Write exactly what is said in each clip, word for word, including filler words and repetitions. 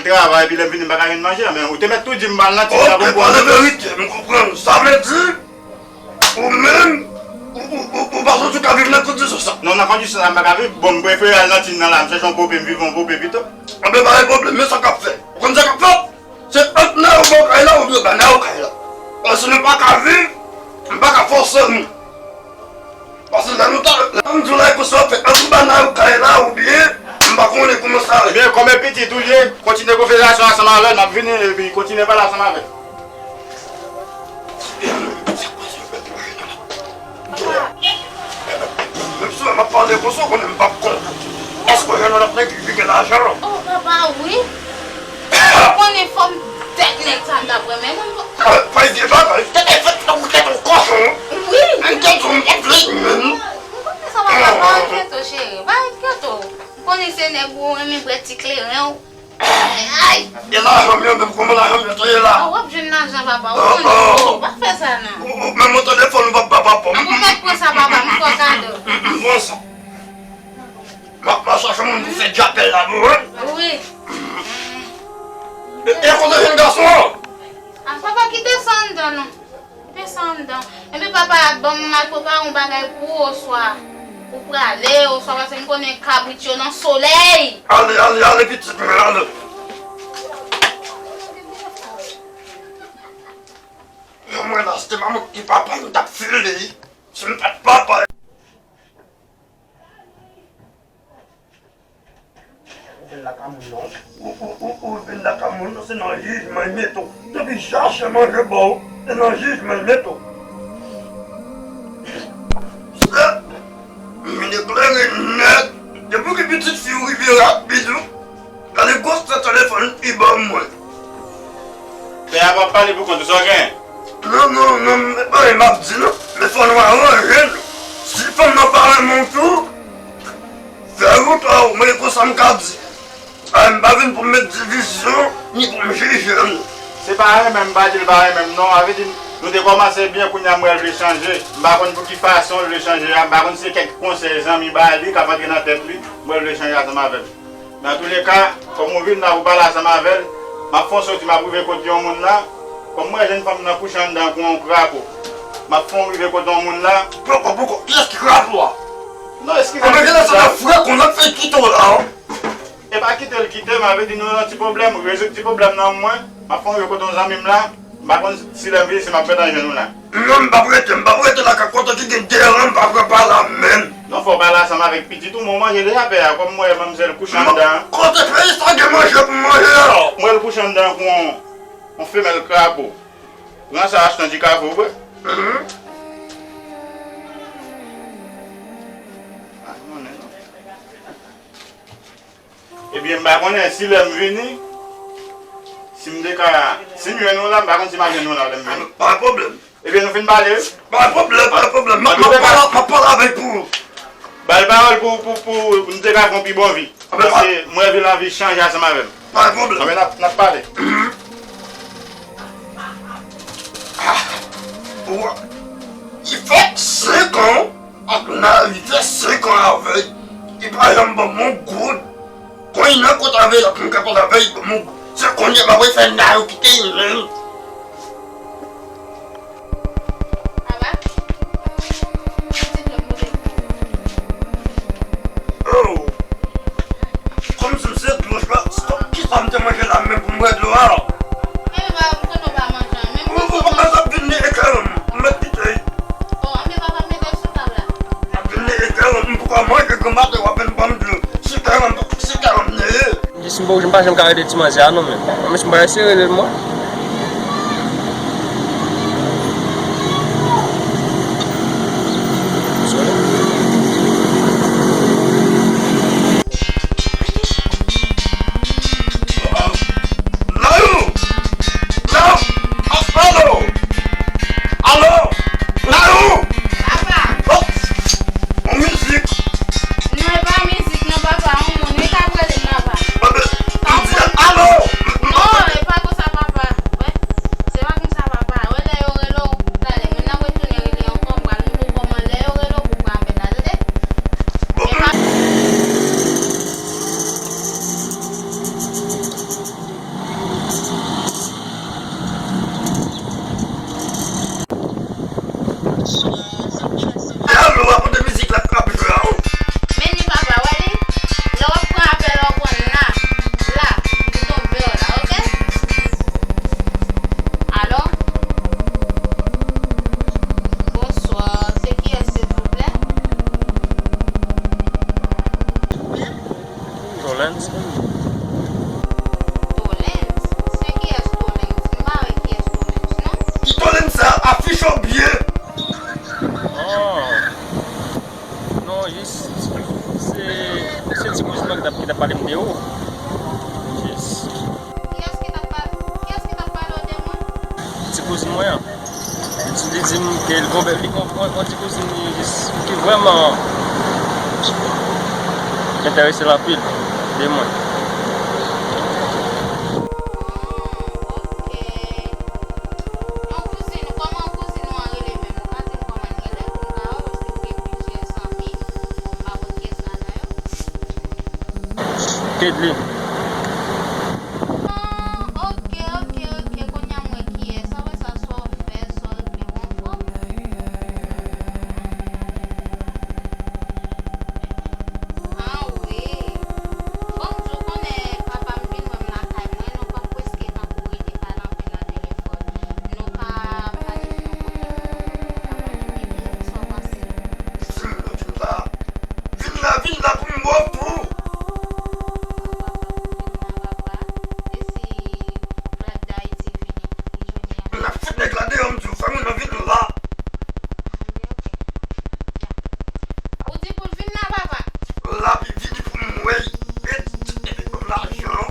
travay, epi lè m vini, m pa ka jwenn manje, men ou te mèt tou di m m al nan Tim nan pou m pran. Ok, pale verite, m konprann. Sa vle di, ou menm, ou, ou, ou, ou pa santi w ka viv nan kondisyon sa? Non, nan kondisyon sa, m pa ka viv. Bon, m prefere al nan Tim nan la, m chèche yon pope, m viv yon pope pito. Anben, pa gen pwoblèm, men sa k ap fèt. Ou konn sa k ap fèt? Se ant nèg ou bò kay la oubyen ba nèg ou kay la. Paske nou pa ka viv, m pa ka fòse nou. Paske lè nou ta, lè nou di w la, e konsa w ap fè, ant ou ba nèg ou kay la oubyen, m pa konnen kòman sa ye. Ebyen, kòm e pitit ou li ye, kontinye konvèsasyon ansanm avè l, m ap vini epi kontinye pale ansanm avè l. Menm si m ap pale konsa, ou konnen m p ap konn. Èske w jwenn yon lòt nèg ki gen lajan? Oh, papa, wi. Ou konnen fò m tèt nèg sa m t ap renmen. Non, non. Fay vye bagay. Tèt e fèt nan ou tèt ou kòchon. Wi. M tèt ou m p ap vle menm. Ou konnen sa, papa, pa enkyete w, cheri. Pa enkyete w. Ou konnen se nèg ou renmen bwè ti kleren w. Ay! E lajan m yo menm, kòman lajan m yo te ye la? Ah, w ap jwenn lajan, papa. Ou konnen, oh, pa fè sa, non. Ou, ou, men mon telefòn ou p ap ba papa m. Ou mèt pran sa, papa, m fè w kado. M, m, m pran sa. M ap, m ap chache moun pou fè djapèl la pou mwen. Wi. E, e kote jèn gason an? Ah, papa, kite sa anndan, non. Kite sa anndan. Enben papa, ban m al prepare yon bagay pou ou oswa ou prale, oswa paske m konnen kabrit yo nan solèy. Ale, ale, ale, pitit mwen, ale. Jan mwen la, si te manman ki papa m, m t ap file. Si m pa t papa. Ou vin lakay moun nan. Ou, ou, ou, ou vin lakay moun nan, se nan jijman y mete w. Depi chache manje ba w, se nan jijman y mete w. Sèt, m vin eklere nèt. Depi ki pitit fi w rive rapid, wi. Gade gwosè telefòn li ban mwen. Pè a p ap pale pou kont ou, sa w genyen? Non, non, non, men pa anyen m ap di non. Men fò nou aranje nou. Si fanm nan pa renmen w tou, fè wout pa w, mwen e konsa m ka di. A, m pa vin pou m met divizyon, ni pou m jije nou. Se pa renmen m pa di l pa renmen m non. Sa vle di, nou te kòmanse byen, kounye a m wè l vle chanje. M pa konn pou ki fason l vle chanje a. M pa konn si se kèk konsèy zanmi ba li k ap antre nan tèt li, m wè l vle chanje ansanm avè m. Men antouleka, kòm ou vin la pou pale ansanm avè l, m ap fè yon soti, m ap rive kote yon moun la. Kòm m wè jèn fanm nan kouche anndan kou yon krapo, m ap fè yon rive kote yon moun la. Poko, poko, kiyès ki krapo a? Non, eskize m. Anben, genlè se nan frè konn ap fè kite w la, wi. E pa kite l kite m, sa vle di nou nan ti pwoblèm, rezoud ti pwoblèm nan mwen. M ap fè yon rive kote yon zanmi m la. M pa konn si lè m vini, si m ap gentan jwenn ou la. Non, m p ap rete, m p ap rete lakay kote ki gen deran, m p ap repale la menm. Non, fò w pale ansanm avèk pitit ou, men w manje deja pè a, kòm m wè manmzèl kouche anndan an. Kote peyi sa gen manje pou m manje a? M wè l kouche anndan an kou yon, yon femèl krapo. Pran sa, achte yon ti kafe w bwè. Mhm. Ah, non, non, non. Ebyen, m pa konnen si lè m vini, si m te ka, si m jwenn ou la, m pa konn si m ap jwenn ou la lè m vini. Pa pwoblèm. Ebyen, nou fin pale, wi? Pa pwoblèm, pa pwoblèm. M ap, m ap pale, m ap pale avèk pou ou. Ba l pawòl pou, pou, pou nou te ka fè yon pi bon vi. Paske mwen vin anvi chanje ansanm avè m. Pa pwoblèm. Anben, n ap, n ap pale. Mhm. Ah, ou, li fè senk an. Ak Nari fè senk an avè l, li pa janm ban m yon goud. Kon li nan kont avè l, ak m ka pale avè l, li ban m yon goud. Se kounye a m ap refè Nari kite l menm. Papa, ti dlo m pote pou ou. Oh! Kòmsi m se dlo, kisa m te manje la menm pou m bwè dlo a? Enben, papa, m konnen w pa manje an, men m panse w manje. Ou, ou, ou, ou vin li eklere m, m mèt kite l. Oh, enben, papa, mete l sou tab la. M ap vin li eklere m, m poko manje, granmadi w ap vin ban m dlo. Si eklere m, si eklere m li ye. M di si m pa, m pa janm ka rete ti manzè a non, men. Mwen menm, si m pa eseye rele l, mwen. Nayou! Nayou! Alo! Alo! Nayou! Papa! Oh! On mizik! Non, e pa mizik, non, papa. On moun, wi, k ap rele m, papa. Anben, m di, alo! Non, e pa konsa, papa. Alo, a kote mizik la k ap jwe a, o? Men li papa, wè li? Lè w ap pran apèl, w ap pran la, la, bouton vè la, oke? Alo? Bonswa, se kiyès, silvouplè? Tolens. Tolens? Se kiyès Tolens? M pa wè kiyès Tolens, non. Ki Tolens sa? Afich ou byen? Oh. Non, jis, se, se ti kouzin mwen ki t ap, ki t ap pale m de ou. Jis. Kiyès ki t ap pale, kiyès ki t ap pale w de mwen? Ti kouzin mwen an. Li di, li di m ke l gon, li gon, gon, gon ti kouzin li jis ki vrèman enterese l anpil de mwen. Ah, oke. Yon kouzin, kòman kouzin ou an rele menm? Ou ka di m kòman l rele pou m ka wè, paske m gen plizyè zanmi. M pa konn kiyès ladan yo. Kedly. Ah, oke, oke, oke. Kounye a m wè kiyès. Apre sa, sa w fè, sa w regle, w anfòm? Ah wi. Bon, m di w konnen papa m vin wè m lakay mwen, nou pa preske tankou rete pale anpil nan telefòn. Nou ka pale de yon kote. Sa w panse? Vin la, vin la, vin la pou m wè w tou. Papa, vin la, papa. E si Black Dayiti vini, li jwenn li an? N ap fout nèg la deyò, m di w, fè moun nan vin la. Ou di pou l vin la, papa? La, li vini pou m wè l. Epi ban m lajan.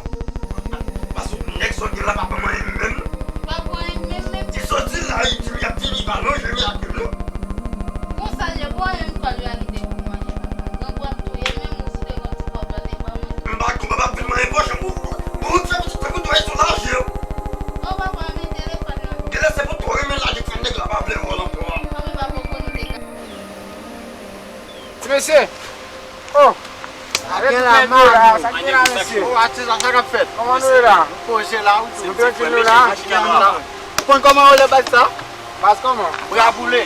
Paske nèg sa w gen la pa ban m anyen menm. Pa ban w anyen menm, menm? Li soti la, li di m y ap vini, pa lonje men ak nou. Konsa l ye, bon, yon kòl yo a kite pou manje. Grangou ap touye menm, ou si te gon ti pòv la te fè manje. M pa konn, papa ap vin manyen pòch, ou, ou, ou fè pitit tankou dwa sou laje. O papa, men telefòn nan. Genlè se pou tro renmen laje k fè nèg la pa vle wè w ankò a. Anben papa, ou konn ou te ka. Ti mesye! Oh! Sa gen la, man? Sa gen la, mesye? Oh, atis la, sa k ap fèt? Kòman nou ye la? Nou poze la, wi. Nou trankil, nou la? Ou konn kòman yo rele baz sa? Baz kòman? Bra boule.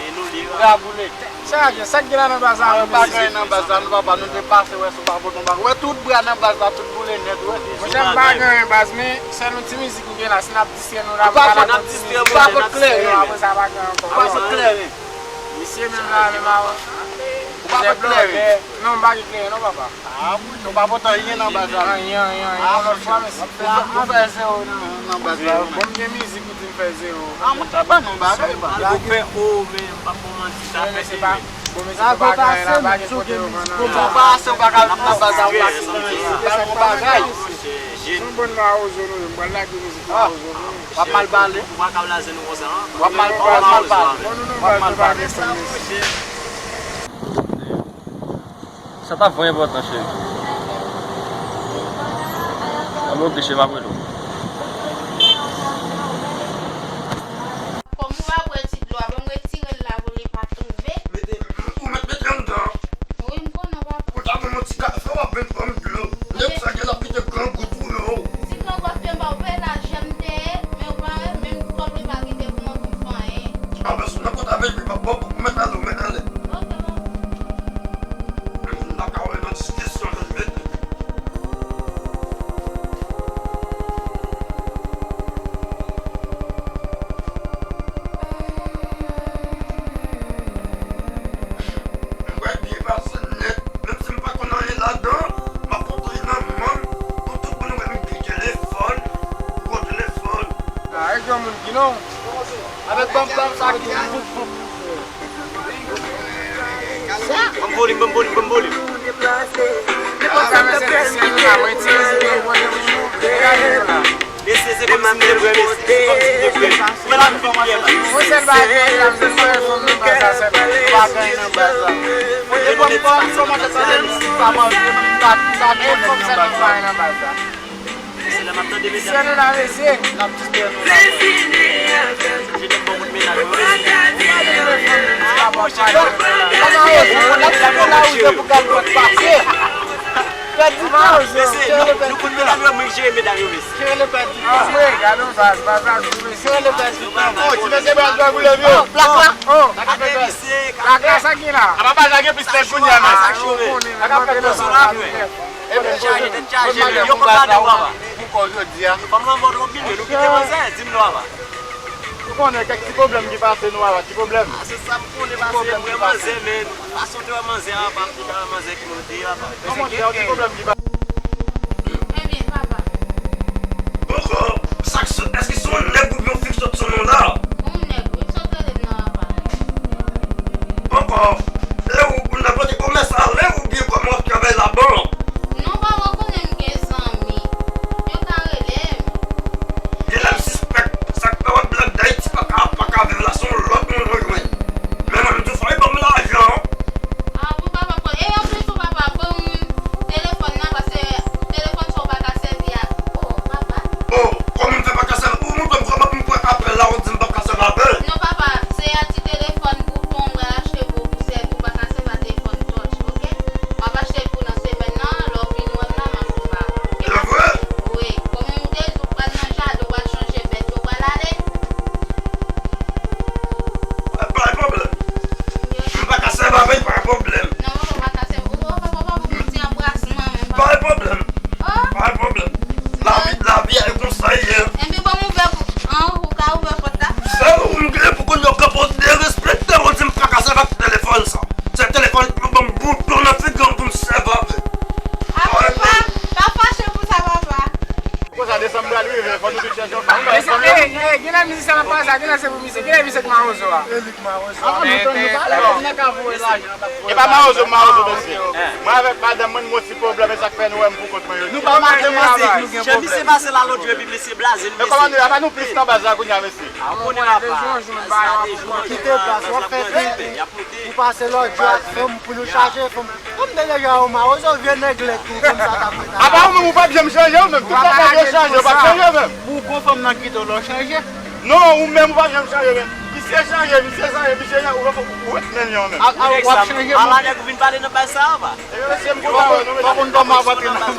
Bra boule. Sa gen, sa k gen la nan baz la? Ah, nou pa gen anyen nan baz la, non, papa, nou te pase, wè, sou pa poton baz. Wè, tout bra nan baz la, tout boule nèt, wè. Monchè, m pa gen anyen, baz, men sèl yon ti mizik m gen la, si n ap distrè nou la, m pa la pou ti mizik. Ou pa pot kleren. Apre sa, pa gen ankò. Ou pa pot kleren. Misye menm la, menm avan. Ou pa pot kleren. Non, m pa gen kleren, non, papa. Ah, wi, nou pa pote anyen nan baz la. Anyen, anyen, anyen. Ah, yon lòt fwa, mesye. Nou fè zewo nan, nan baz la, wi. Bon, m gen mizik ou di m fè zewo. Ah, mwen ta ban nou bagay, ba. Yo fè o, men m pa pou manti, sa fè se pa. Bon, mesye, nou pa gen anyen la, pa gen kote yo vann anyen. Bon, pa ase, ou pa ka vin nan baz la, ou pa gen anyen. Ba nou bagay. Se yon bon mawozo nou ye, m pral lage mizik mawozo nou ye. W ap mal pale. Ou pa ka blaze nou konsa, an. W ap mal, w ap mal pale. W ap mal pale. Sa ta vrè enpòtan, cheri. Ann monte, cheri, m ap rele w. Kòm ou pa bwè ti dlo a, ban m retire l la pou li pa tonbe. Mete, ou mèt mete anndan. Wi, m konnen, papa. Ou ta pran yon ti kafe, w ap vin ban m dlo. Nèg sa gen la pete grangou tou yo. Ti grangou ap fè m ba w pè la, jèm te ye, men ou pa wè, menm kòb li pa kite pou mwen pou m fè anyen. Ah, men si w nan kont avè l, li p ap ba w kòb, ou mèt ale, ou mèt ale. Oke, papa. M pa ka wè nan diskisyon, men mete. M wè byen pase nèt, menm si m pa konn anyen ladan, m ap kontre nan manm pou tout moun wè m gen telefòn, gwo telefòn. Ah, e granmoun ki non? Avèk banm, banm sa ki voup, voup. Ban m volim, ban m volim, ban m volim. Mesye, se kòmsi m te prè, mesye. Se kòmsi m te prè. Mwen la m vin byen, man. Yon sèl bagay, yon sèl bagay, fò m di baz la, sèl bagay, nou pa gen anyen nan baz la. Mwen te pran kòm, kòman te tande m, sa manje, m ta, m ta konnen nan baz la. Mesye, lè m ap tande mesye. Sèl nou la, mesye. N ap distrè nou la. Mesye, n ap bon moun menaj, wi, mesye. Kòman ou ye? N ap fè la, wi, se pou gad lòt pase. Pèdi tan, mesye, nou, nou kout medam yo, mwen jere medam yo, mesye. Jere le pèdi tan. Mesye, gade yon baz, baz la, mesye. Jere le pèdi tan. Oh, ti mesye baz la boule vye. Oh, plak la. Oh, sa ka fè baz. Ak la, sa gen la. A papa, sa gen plis nèg kounye a, men. Sa k chove. Ak ap fè tèt chaje, tèt chaje, men. Yo konn gade w, papa. Pou kò jodi a. Fanm lan vòt anpil, men nou kite manzè, di m non, papa. Ou konnen kèk ti pwoblèm ki pase nou, papa, ti pwoblèm. A, se sa m konnen pase, m wè manzè, men fason te wè manzè a, papa, m te ka wè manzè ki moun te ye, papa. Kòman se yon ti pwoblèm ki pase? Ebyen, papa. Bòkò, sa k sot, èske se yon nèg oubyen yon fi k sot sou non la? Yon nèg, wi, sot rele m nan, papa. Bòkò, lè ou, ou nan pote komès ale oubyen kòman w ap travay ladan? Non, papa, ou konnen m gen zanmi. Yo ka rele m. Genlè m sispèk sa k fè w ap Black Dayiti pa ka, pa ka viv la, se yon lòt moun ou jwenn. Men mwen, m di w, fò w ban m lajan. A, pou papa pran. E anplis tou, papa, ban m telefòn nan, paske telefòn sa ou pa ka sèvi ak. O, papa. O, kòman m fè pa ka sèvi? Ou montre m kòman pou m pran apèl la, ou di m pa ka sèvi apèl? Non, papa, se a ti telefòn bouton m pral achte pou ou, pou sèvi, ou pa ka sèvi a telefòn touch, oke? M ap achte l pou nan semèn nan, lè w vin wè m la, m ap ba ou. Oke, papa? Wi, kòm m te di w, pral nan jaden, w pral chanje bèt yo, w pral ale. Pa gen pwoblèm. M pa ka sèvi avè l, pa gen pwoblèm. Non, papa, pa ka sèvi. Ou, papa, papa, pou ti anbrasman, men, papa. Pa gen pwoblèm. O. Pa gen pwoblèm. Lavi, lavi a e konsa l ye. Enben, ban m ouvè pou, an, ou ka ouvè pòt la? Sèl ou m gen pou kounye a, w ka poze derespekte, ou di m pa ka sèvi ak telefòn sa. Se telefòn pou ban m bouton nan figi m pou m sèvi avè l. A, papa, pa fache pou sa, papa. Konsa, desanm pral rive, fò nou vin chèche yon fanm. Mesye, ey, ey, genlè mizisyen ap pase a, genlè se pou misye, genlè misye k mawozo a. E li k mawozo a. Ann nou tann nou pale, nou ka voye lajan. E pa mawozo, mawozo, mesye. Mwen avèk madanm mwen, nou gen yon ti pwoblèm, e sa k fè nou wè m pou kont mwen jodi a. Nou pa madanm, nou gen pwoblèm. Jan misye pase la lòt jou, epi mesye blaze nou, mesye. Men kòman nou ye? Apa nou plis nan baz la kounye a, mesye? A, ou konnen apa. Kite baz, w ap fè tenten. Ou pase lòt jou ak fanm pou nou chache fanm. Fanm te deja yon mawozo, vye nèg lèd tou, fanm sa t ap fè sa. Apa ou menm ou p ap janm chanje, ou menm. Tout fanm yo chanje, ou p ap chanje menm. Pou gon fanm nan kite w, lè w chanje. Non, ou menm ou p ap janm chanje menm. Misye chanje, misye chanje, misye chanje, ou, ou ret menm jan menm. A, a, w ap chanje menm. Ala nèg ou vin pale nan baz sa a, pa? Ebyen, mesye, m kontan wè nou, mesye. Pa konn kòman w ap antre nan baz la.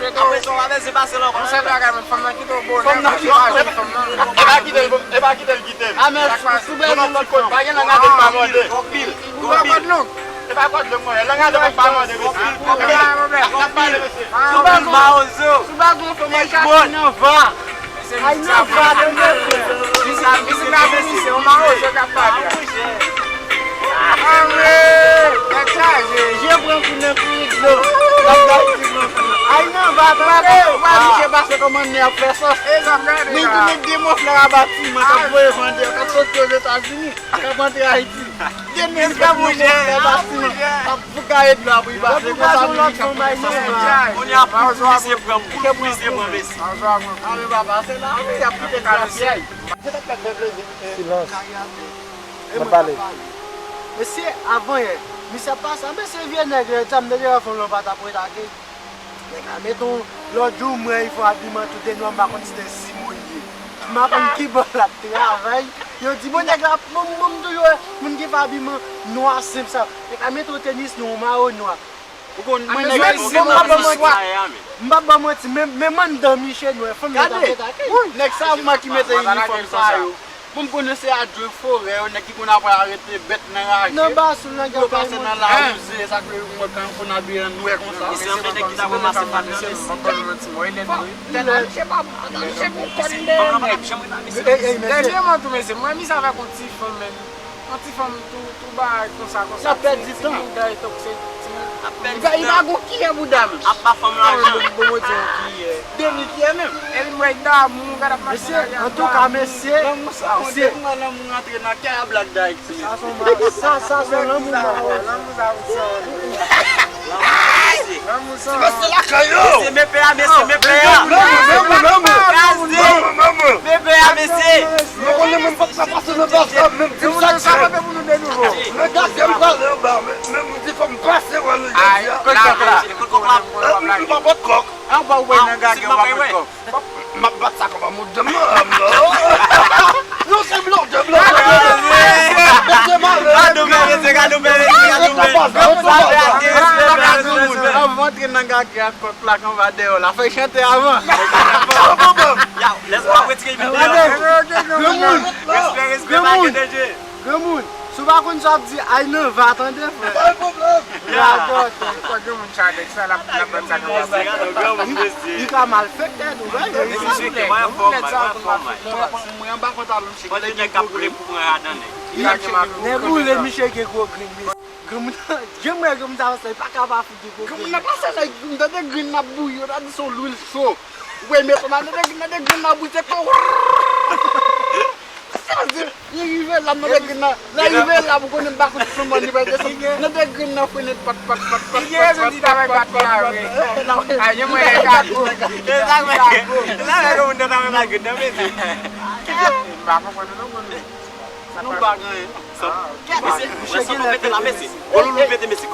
Apre sa, w pa bezwen pase l ankò, non. Fanm nan kite w bonè, fanm nan. E pa kite l, e pa kite l kite m. A, men sou bèl moun lòt fanm. Pa gen lang adan pa mòde. Ou pa Gwadloup? E pa Gwadloup mwen ye. Lang adan pa mòde, mesye. N ap pale, mesye. Sou bèl mawozo. Sou bèl moun fanm nan chache nan va. Ay, nan va, tande, frè. Misye, misye, misye, yon mawozo k ap pale a. Anmwe! Tèt chaje. Je pran kou nan kouri dlo. Ay, nan va, tande. Ou pa misye pase kòmandè ap fè sòs. Nèg tou met de mòflè a batiman, k ap voye vandè, k ap soti Ozetazini, k ap antre Ayiti. De nèg met de mòflè a batiman, k ap boukaye dlo a pou li pase. Konsa nou li k ap fè sòs. Kounye a pou misye pran, pou misye pran, mesye. A, men papa, se la, wi, y ap kite l gaspiye. Silans. Mwen pale. Mesye, avan yè, misye ap pase, mesye vye nèg, lè dam de devan fanm lan pa t ap retake. Nèg la met on, lòt jou, m wè li fè abiman tou de nwa, m pa konn si se Simon li ye. M pa konn ki bò l ap travay. Yo di, bon, nèg la, bon, bon, m toujou wè moun ki fè abiman nwa senp sa. Nèg la met on tenis nwa, on mayo nwa. Ou konn, mwen nèg ki bon, m p ap ba w manti. M p ap ba w manti, men, men m anndan miche nwè, fanm yo t ap retake. Nèg sa, mwen ki mete inifòm sa yo. Bon, m konnen se adjwen forè yo, nèg ki konn apral arete bèt nan raje. Nan basoul nan gen pase nan lawouze, sa k fè yo konn abiye an nwè konsa. Misye anpil nèg ki ta ranmase pat nan mesye. Tèlman misye pa, misye gon kòn dèyè nèg. Dènyèman tou, mesye, m wè misye avèk yon ti fanm, men. Yon ti fanm tou, tou bagay konsa, konsa. N ap pèdi tan. Ti bouda e tonk se ti moun. N ap pèdi tan. Li pa gon kiyè bouda, men. Ap ba fanm lajan. Bon, bon, bon, bon, bon, bon, kiyè. Demi kiyè menm. Epi m wè damou, gad ap mache. Mesye, antouka, mesye, lanmou sa, on mesye. Depi m wè lanmou rantre nan kè a, Black Dayiti. Sa se yon ma-, sa, sa se yon lanmou mawozo. Lanmou sa, lanmou sa. Ti mesye lakay yo. Mesye, men pè a, mesye, men pè a. Lanmou, lanmou, lanmou. Kraze. Lanmou, lanmou. Men pè a, mesye. Nou konnen moun pa t ka pase nan baz la, menm ti sa k fè. Men gade m prale anba, men, men m di fò m pase wè nou jodi a. Ay, kòk la. Kòk la. M pa pot kòk. Anba ou wè nan gage, w pa pot kòk. M ap bat sa kòb a mou dèm nan. Non, se blòf, se blòf, se blòf. Mesye malè. Gade w bèl mesye, gade w bèl mesye, gade w bèl. Anvan antre nan gage ak kòk la k anba dèyè w la, fè chante avan. Lèz pa retire l. Respè, respè. Granmoun, granmoun, si w pa konn sa w ap di, ay nan va, tande, frè. Radote. Sa granmoun sa nèg sa, l ap, l ap bat sa granmoun. Li, li ka malfektè tou, wi. Nèg sa, nèg sa konn malfektè. Mwen anba pantalon misye. Nèg boule, misye gen gwo grenn, mesye. Granmoun, jan m wè granmoun sa pase, li pa ka pa fout de gwo grenn. Granmoun nan pase la, m tande grenn nan ap bouyi, yo ta di se yon lwil cho. Ou wè, met nan tande grenn, tande grenn nan ap bouyi, se ko. Sa di, li rive la, m tande grenn nan, lè rive la, pou konnen m pa kout flanman, li pa desann. M tande grenn nan frennen, pat, pat, pat, pat, pat, pat, pat, pat, pat. Ay, jan mwen lè kago. Se sa k fè, se sa k fè granmoun nan ta wè la grenn nan, mesye. M pa konprann nou non, granmoun. Nou pa gen anyen. Mesye, mesye, sa nou mete la, mesye. Gwo loulou pete, mesye.